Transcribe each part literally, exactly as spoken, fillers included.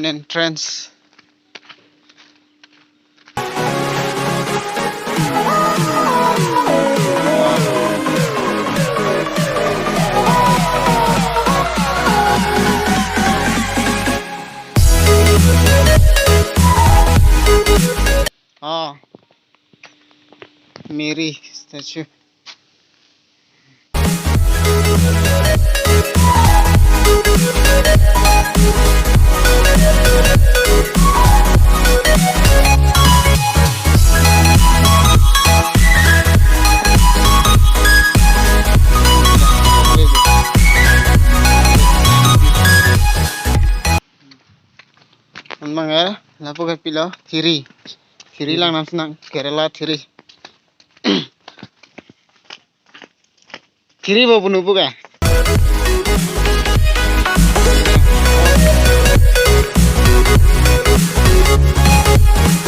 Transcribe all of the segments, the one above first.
Entrance. Oh, Mary statue. Anmang eh, lapu ke pilo, thiri. Thiri lang nam senang, Kerala thiri. Thiri bo bunu bu ke.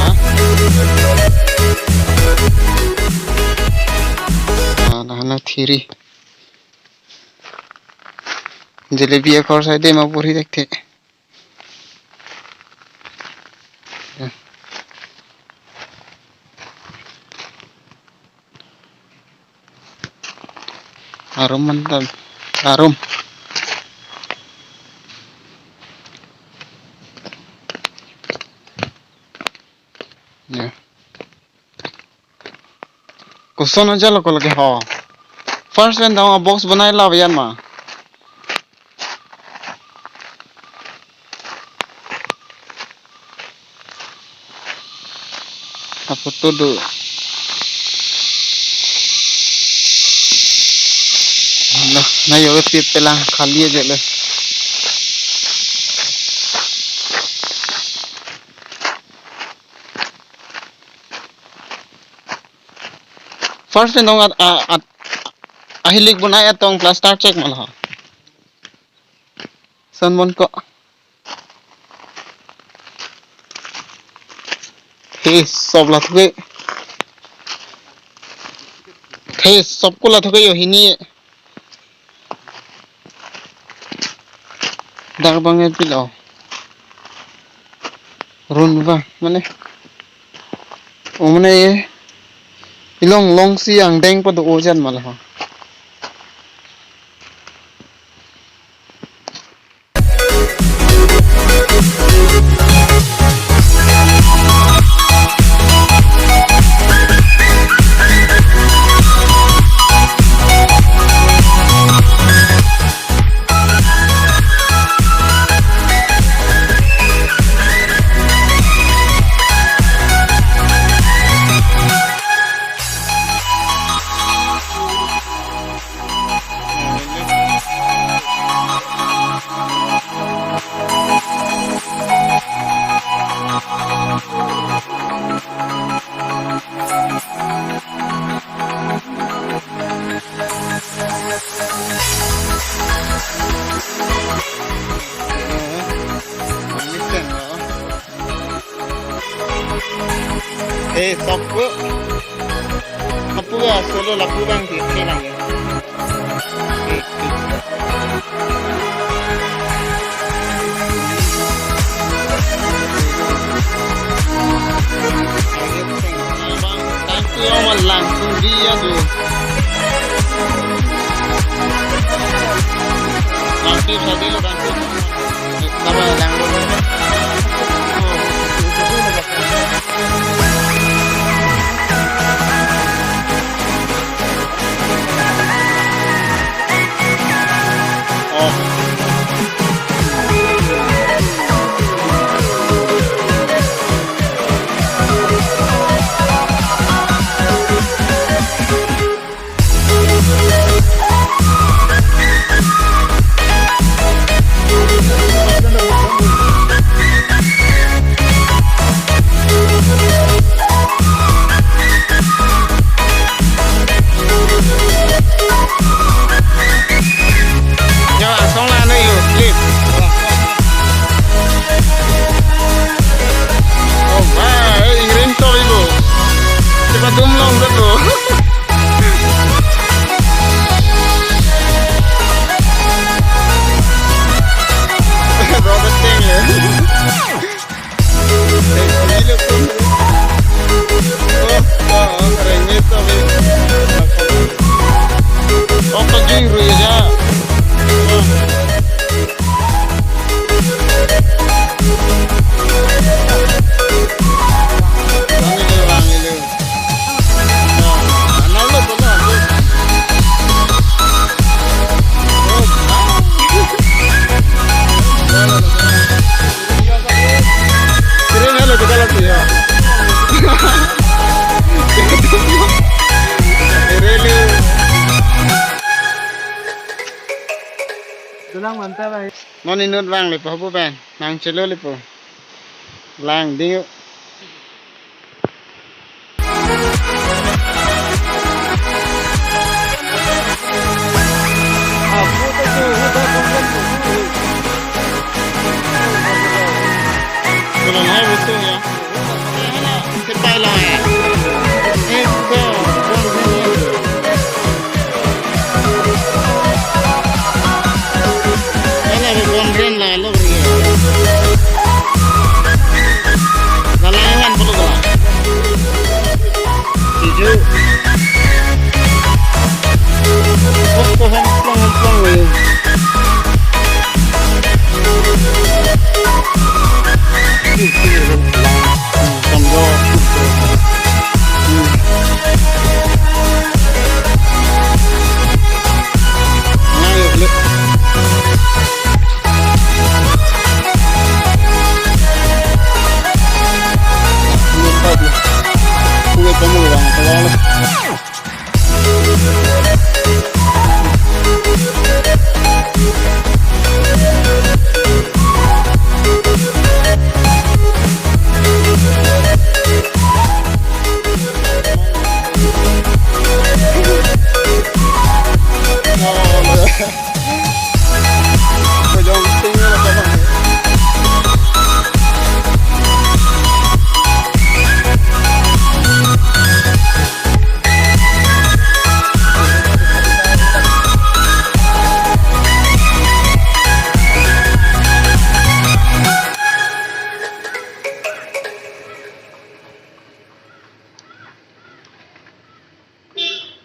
Ha? Ah, lahana thiri. Jalebi akhor sai de ma puri dekthe. Arum mantap, arum. Ya. Koson aja lo ko lake ho. First pen dong a box banai la yan ma. A photo do. Na, na yo pi pelang khali aja le. First pen dong at, a, at, ahilik bunai atong plaster chek ma lo. Son mon ko. He sop la thuke. He sop ko la thuke yo hini. Dak bang e pilo. Run va mane. O mane ye. Ilong long si angdeng pa do ojan ma lo. Eh, sop ko. Lapu ya, solo lapu bang di, ini lang ya. Eh, eh. Bang, tangki yang malang, suri ya tu. Tangki tadi lo, tangki. Tama lang lo. Manta bai. Non inut vang lepo, hapu pen nang chelo lepo. Lang ding. Jalan highway tu ya. Kita lah ya. Eh, tu. Ala ri bon ren la lo ri. La la wan bolo la. Siju. Hop ko hom plong hom plong ri.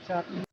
Samdo.